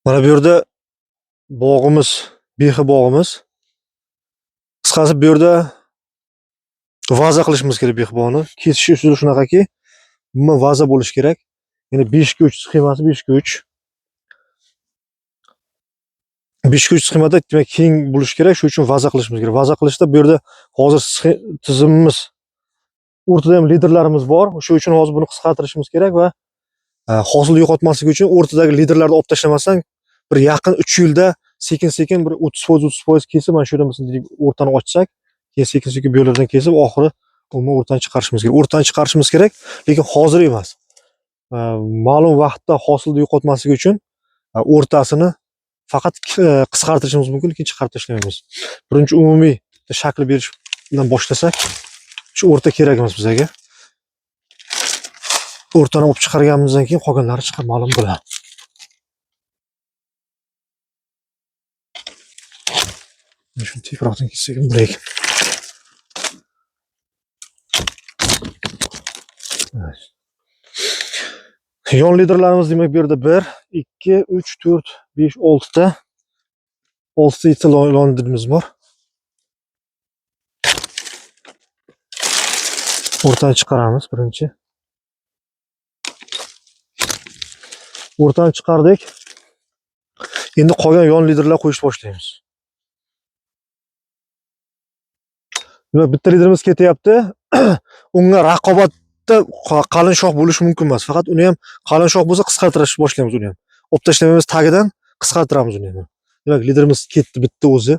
Mana bu yerda bog'imiz, behi bog'imiz. Qisqasi bu yerda vaza qilishimiz kerak behi bog'ni. Kesish usuli shunaqaki, umuman vaza bo'lishi kerak. Ya'ni 5 ga 3 sxemasi 5 ga 3. 5 ga 3 sxemada demak keng bo'lishi kerak, shuning uchun vaza qilishimiz kerak. Vaza qilishda bu yerda hozir tizimimiz o'rtada ham liderlarimiz bor. Shuning uchun hozir buni qisqartirishimiz kerak va hosil yo'qotmaslik uchun o'rtadagi liderlarni olib tashlamasdan bir yaqin 3 yilda sekin-sekin bir 30%, 30% kesib, mana shu yerdan masalan o'rtani ochsak, keyin sekin-sekin bu yerlardan kesib, oxiri umuman o'rtani chiqarishimiz kerak. O'rtani chiqarishimiz kerak, lekin hozir emas. Ma'lum vaqtda hosilni yo'qotmaslik uchun o'rtasini faqat qisqartirishimiz mumkin, lekin chiqarib tashlamaymiz. Birinchi umumiy shakl berish bilan boshlasak, shu o'rta kerak emas bizga. O'rtani olib chiqarganimizdan keyin qolganlari chiqib ma'lum bo'ladi. Shuni teparoqdan kessak ham bo'lar ekan. Yon liderlarimiz demak bu yerda 1, 2, 3, 4, 5, 6 ta 6 ta yon liderimiz bor. O'rtani chiqaramiz birinchi. O'rtani chiqardik. Endi qolgan yon liderlar qo'yishni boshlaymiz. Demak, bitta liderimiz ketyapti. Unga raqobatda qalin shox bo'lishi mumkin emas. Faqat uni ham qalin shox bo'lsa qisqartirishni boshlaymiz uni ham. Olib tashlamaymiz, tagidan qisqartiramiz uni ham. Demak, liderimiz ketdi bitta o'zi.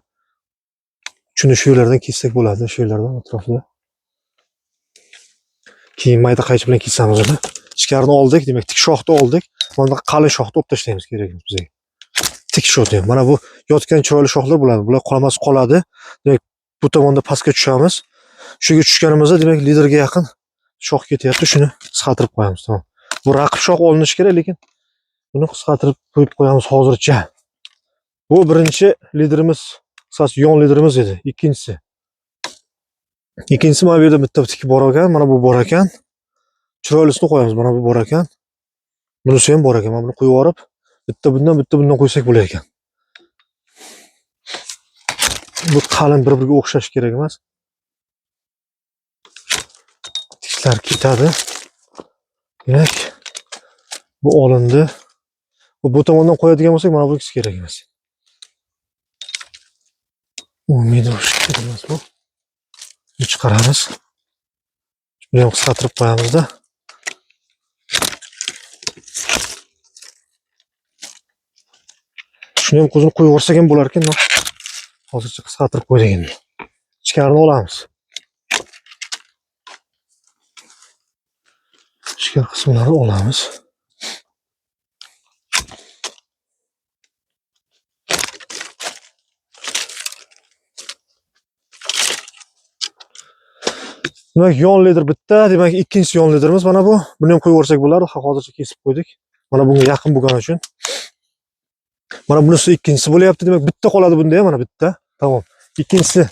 Shuni shu yerlardan kessak bo'ladi, shu yerlardan atrofida. Keyin mayda qaychi bilan kesamiz uni. Ichkarini oldik, demak tik shoxni oldik. Mana bunaqa qalin shoxni olib tashlaymiz, kerak emas bizga. Tik shoxni ham. Mana bu yotgan chiroyli shoxlar bo'ladi. Bular qolmas qoladi. Demak, bu tomonda pastga tushamiz. Shuga tushganimizda demak liderga yaqin shox ketyapti. Shuni qisqartirib qo'yamiz, tamom. Bu raqib shox olinishi kerak, lekin buni qisqartirib qo'yib qo'yamiz hozircha. Bu birinchi liderimiz, qisqasi yon liderimiz edi. Ikkinchisi. Ikkinchisi mana bu yerda bitta tik bor ekan, mana bu bor ekan. Chiroylisini qo'yamiz, mana bu bor ekan. Bunisi ham bor ekan. Mana buni qo'yib yuborib, bitta bundan, bitta bundan qo'ysak bo'lar ekan. Bu qalin bir-biriga o'xshash kerak emas. Tiklar ketadi. Demak, bu olindi. Bu tomondan qo'yadigan bo'lsak, mana bu ikisi kerak emas. Umid bo'lishi kerak emas bu. Buni chiqaramiz. Buni ham qisqartirib qo'yamizda. Shuni ham qo'zini qo'yib yuborsak ham bo'lar ekan, hozircha qisqartirib qo'ydik endi. Ichkarini olamiz. Ichkari qismlarini olamiz. Demak, yon lider bitta, demak ikkinchi yon liderimiz mana bu. Buni ham qo'yib yuborsak bo'lardi, hozircha kesib qo'ydik. Mana bunga yaqin bo'lgani uchun. Mana bunisi ikkinchisi bo'lyapti. Demak, bitta qoladi bunda ham, mana bitta. Tamom. Ikkinchisi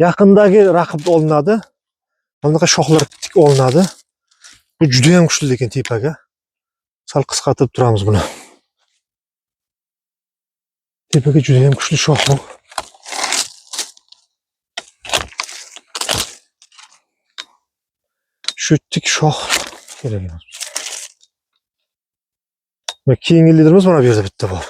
yaqindagi raqib olinadi. Mana bunaqa shoxlar tik olinadi. Bu juda ham kuchli lekin tepaga. Sal qisqartirib turamiz buni. Tepaga juda ham kuchli shox bu. Shu tik shox kerak emas. Va keyingi liderimiz mana bu yerda bitta bor.